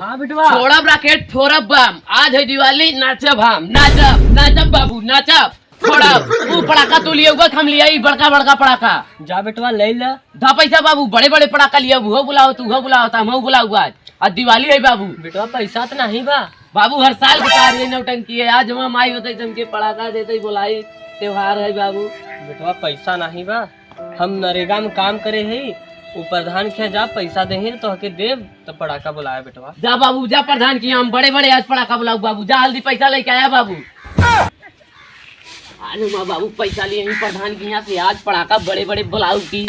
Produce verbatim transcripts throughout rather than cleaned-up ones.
हाँ बेटवा। छोड़ब rocket, फोड़ब बम। आज है दिवाली, नाचब हम, नाचब, नाचब बाबू, नाचब। छोड़ब। ऊ पड़ाका तू लियाउबा, हम लियाई बड़का बड़का पड़ाका। जा बेटवा, ले ला। धा पैसा बाबू, बड़े बड़े पड़ाका लियाउबा, उहो बुलाओ, तू उहो बुलाओ, त हमहू बुलाउबा आज। आज दिवाली है बाबू। बेटवा, पैसा त नहीं बा। बाबू, हर साल के तार ये नौटंकी है, आज हमार माई होते तुमके पड़ाका देते ही बुलाई, त्योहार है बाबू। बेटवा, पैसा नहीं बा, हम नरेगा में काम करे ही, उ प्रधान के जा पैसा देही, तोहके देब, त पड़ाका बुलाया बेटवा। जा बाबू, जा प्रधान की, हम बड़े बड़े आज पड़ाका बुलाऊ बाबू, जा हल्दी पैसा लेके आया बाबू। आज हमार बाबू पैसा लिए ही प्रधान की यहाँ से, आज पड़ाका बड़े बड़े बुलाऊ की।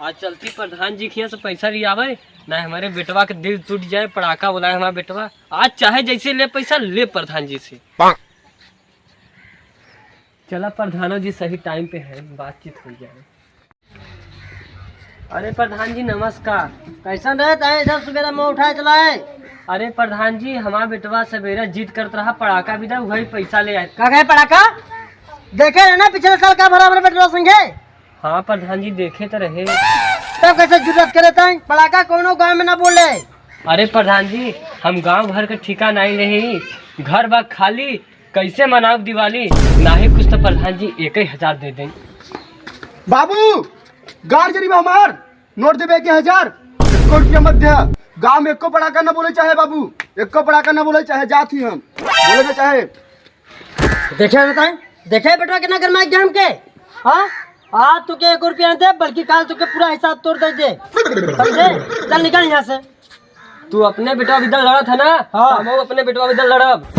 आज चलती प्रधान जी के यहाँ से पैसा लियावे, ना हमारे बेटवा के दिल टूट जाए, पड़ाका बुलाए हमारा बेटवा। आज चाहे जैसे ले पैसा, ले प्रधान जी से। चला प्रधानो जी सही time पे है, बातचीत हो जाए। अरे प्रधान जी नमस्कार। कैसन रहे ताए जब सुबेरा मुँह उठाए चलाए? अरे प्रधान जी, हमार बेटवा सवेरा जिद करत रहा पड़ाका बिदा, वही पैसा ले आए। का कहे पड़ाका? देखे रहे ना पिछले साल का भरा हमरे बेटवा संगे? हाँ प्रधान जी, देखे त रहे। तब कैसे जुर्रत करे ताई? पड़ाका कौनो गाँव में ना बोले। अरे प्रधान जी, हम गाँव भर के ठिका नाई लेही, घर बा खाली, कैसे मनाउब दिवाली? नाही कुछ त प्रधान जी एक ही हजार दे दें। बाबू, गाड़ जरी बा हमार, नोट देबे एक हजार, एको रुपया मत दे। गाँव में एको पड़ाका ना बोले चाहे बाबू, एको पड़ाका ना बोले चाहे, जात ही हम बोले ना चाहे। देखे बताई, देखे बेटवा कितना गरमाई गया हमके। हाँ, आज तुके एक रुपया ना दे, बल्कि काल तुके पूरा हिसाब तोड़ दे दे, समझे? चल निकल यहाँ से। तू अपने बेटवा बिदल लड़त है ना? हाँ। तो हम अपने बेटवा बिदल लड़ब।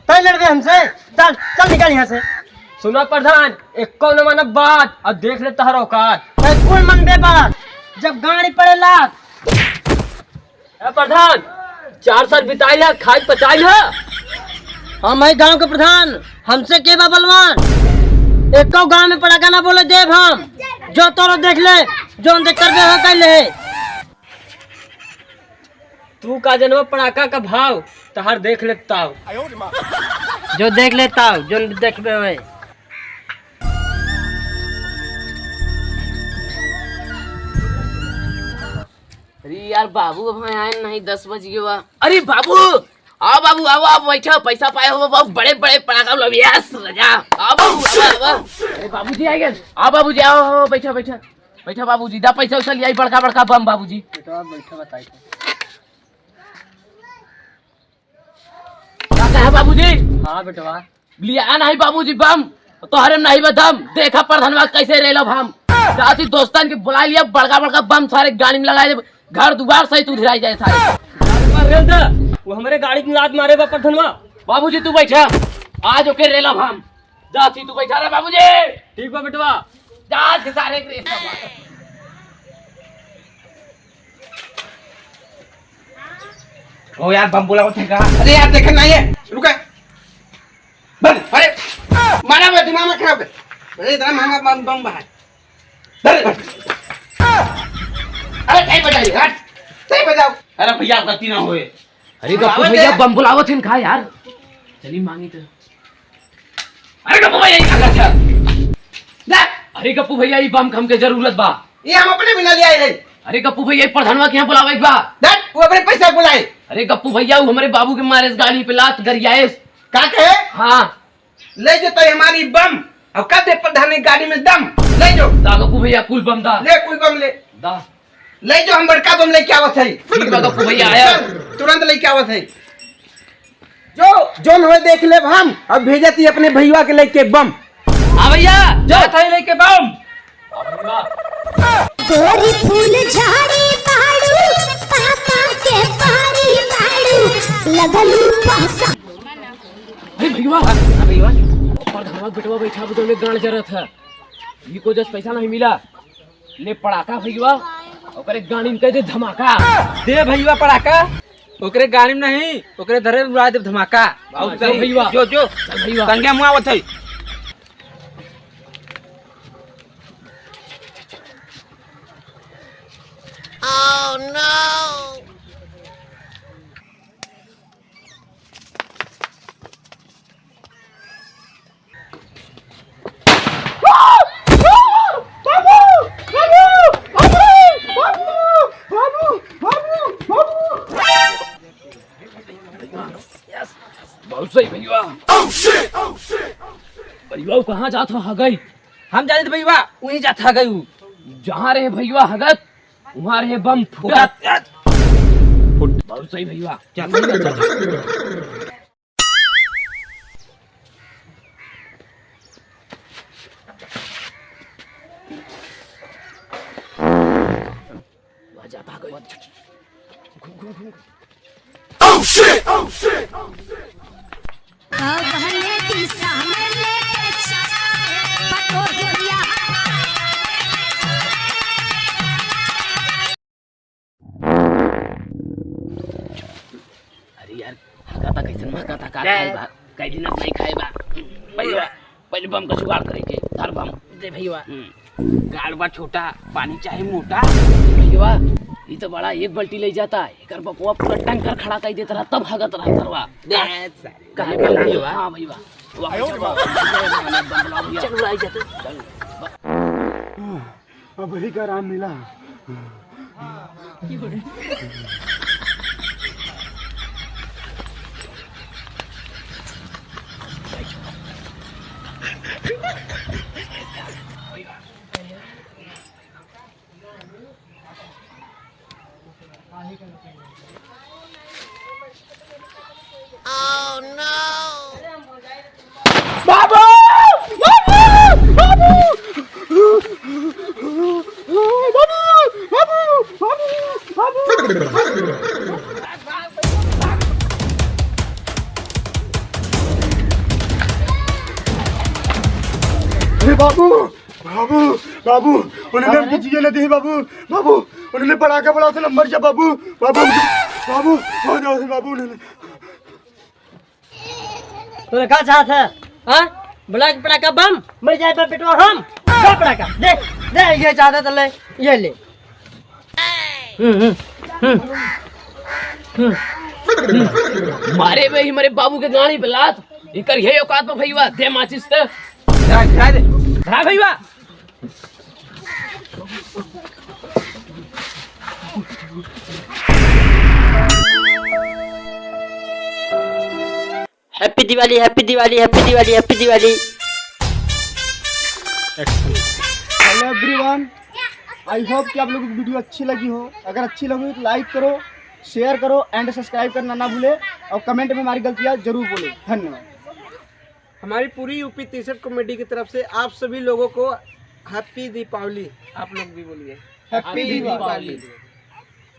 तय लड़बे हमसे? चल, चल निकल यहाँ से। सुना प्रधान, एको न मानब बात, अब देख ले तहर औकात। तय कुल मनबे बात, जब गाड़ी पड़े लात। ए प्रधान, चार साल बिताई ला, खाई पचाई ला। हम है गाँव के प्रधान, हमसे के बा बलवान? एको गाँव में पड़ाका ना बोले देब हम। जो तोरो देख ले, जोन देख करबे हो कर ले। तू का जनवा पड़ाका का भाव, तहार देख ले ताव। जो देख ले ताव, जोन देखबे होए। अरे यार बाबू, अब आए नहीं, दस बज गयो बा। अरे बाबू, आओ बाबू, आओ, आओ, बैठो, पैसा पाए हो बाबू, बड़े बड़े पड़ाका लो, यस राजा। आओ बाबू, आओ, आओ। अरे बाबूजी आ गए। आओ बाबूजी, आओ, आओ, बैठो, बैठो। बैठा बाबूजी, दा पैसा उसा लियाई, बड़का बड़का बम बाबूजी। बेटवा बैठा बताई तो। का कहे बाबूजी? हाँ बेटवा। लिया नहीं बाबूजी बम, तोहरे में नहीं बा दम। देखा प्रधानवा कैसे रेलब हम। जाती दोस्तन के बुला लिया, बड़का बड़का बम सारे गाड़ी में लगाए, घर दुआर सहित उधिराई जाए सारे। गाड़ी में रेल दे, वो हमरे गाड़ी में लात मारे बा प्रधानवा। बाबूजी तू बैठा, आज ओके रेलब हम। जाती तू बैठा रहे बाबूजी। ठीक बा बेटवा। जा आज के सारे के रेस बा। ओ यार, बम बुलावत है का? अरे यार, देखे नहीं है, रुका। बम, अरे, मारा बे, दिमाग में खराब है। अरे, इतना महंगा बम, बम बा है। अरे, अरे, नहीं बजाई, हट, नहीं बजाओ। अरे भैया, गलती ना होए। अरे गप्पू भैया, बम बुलावत हिन का यार? चली मांगी तो। अरे गप्पू भैया, ये का करत है? देख। अरे गप्पू भैया, ये बम के हमके जरूरत बा। ये हम अपने बिना ले आए हैं। अरे गप्पू भैया, ये प्रधानवा के यहाँ बुलावे के बा। देख, वो अपने पैसा बुलाए। अरे गप्पू भैया, वो हमरे बाबू के मारे गाड़ी पे लात गरियाए। का कहे? हाँ। ले जो तो हमारी बम, अब कब दे प्रधान की गाड़ी में दम, ले जो। दा गप्पू भैया, कुल बम दा। ले कुल बम ले। दा। ले जो, हम बड़का बम लेके आवत है। ठीक बा गप्पू भैया, आया। चल, तुरंत लेके आवत है। जो, जोन होए देख लेब हम, अब भेजत ही अपने भैया के लेके बम। हाँ भैया, जो। जात है लेके बम। गोरी फूल झाड़ी बाड़ू, पापा के पारी बाड़ू, लगलू पासा। अरे भैया, हाँ भैया, ऊपर धनवा बेटवा बैठा, बगल में गांड जरत है। ये को जस पैसा नहीं मिला, ले पड़ाका भैया, ओकरे गाड़ी में कह दे धमाका। दे भैया पड़ाका, ओकरे गाड़ी में नहीं, ओकरे धरे उड़ा दे धमाका। हाँ, चल भैया। जो, जो। चल भैया। संगे मुआवत है। बहुत सही भइया। भइया, वो कहाँ जात हो हगई? हम जानित भइया, वहीं जात हगई उ। जहाँ रहे भइया हगत, वहाँ रहे बम फुटत। बहुत सही भइया। चल, चल, चल। वहाँ जाता हगई। घूम, घूम, घूम। अरे यार, हगाता कैसन महकाता, का खाए बा? कई दिन से नहीं खाए बा। भइया, पहले बम का जुगाड़ करे के, धर बम। दे भइया। हम्म। गाड़ बा छोटा, पानी चाहे मोटा। भइया, ई तो बड़ा एक बाल्टी ले जाता, एकर बपवा पूरा टंकर खड़ा कर देता रहा, तब हगत रहा सरवा। दे, कहाँ के भइया? हाँ भइया। वाह, आयो रे वाह। चल, उड़ाई जाते। चल। अब वही का आराम मिला। बाबू! बाबू! बाबू! बाबू! बाबू! बाबू! बाबू! अरे बाबू! बाबू, बाबू, उन्होंने हमके जिए न दी बाबू, बाबू, उन्होंने पड़ाका बड़ा से नंबर जा बाबू, बाबू, बाबू, बहुत ज्यादा से बाबू उन्होंने। तोरे का चाहत है? हाँ? बोला कि पड़ाका बम, मर जाए बा बेटवा हम। दे पड़ाका, दे, दे, ये चाहत है तो ले, ये ले। हम्म, हम्म, हम्म, हम्म, हम्म। मारे बे ही मरे बाबू के गाड़ी पे लात, इकर ये औकात पे भइया, दे माचिस ते। गिरा, गिरा दे। गिरा भइया। Happy Diwali, Happy Diwali, Happy Diwali, Happy Diwali। Hello everyone, I hope कि आप लोगों को वीडियो अच्छी लगी हो। अगर अच्छी लगी तो लाइक करो, शेयर करो and सब्सक्राइब करना ना भूले और कमेंट में हमारी गलतियाँ जरूर बोले। धन्यवाद। हमारी पूरी यूपी तिरसठ कॉमेडी की तरफ से आप सभी लोगों को हैप्पी दीपावली। आप लोग भी बोलिए, हैप्पी दीपावली।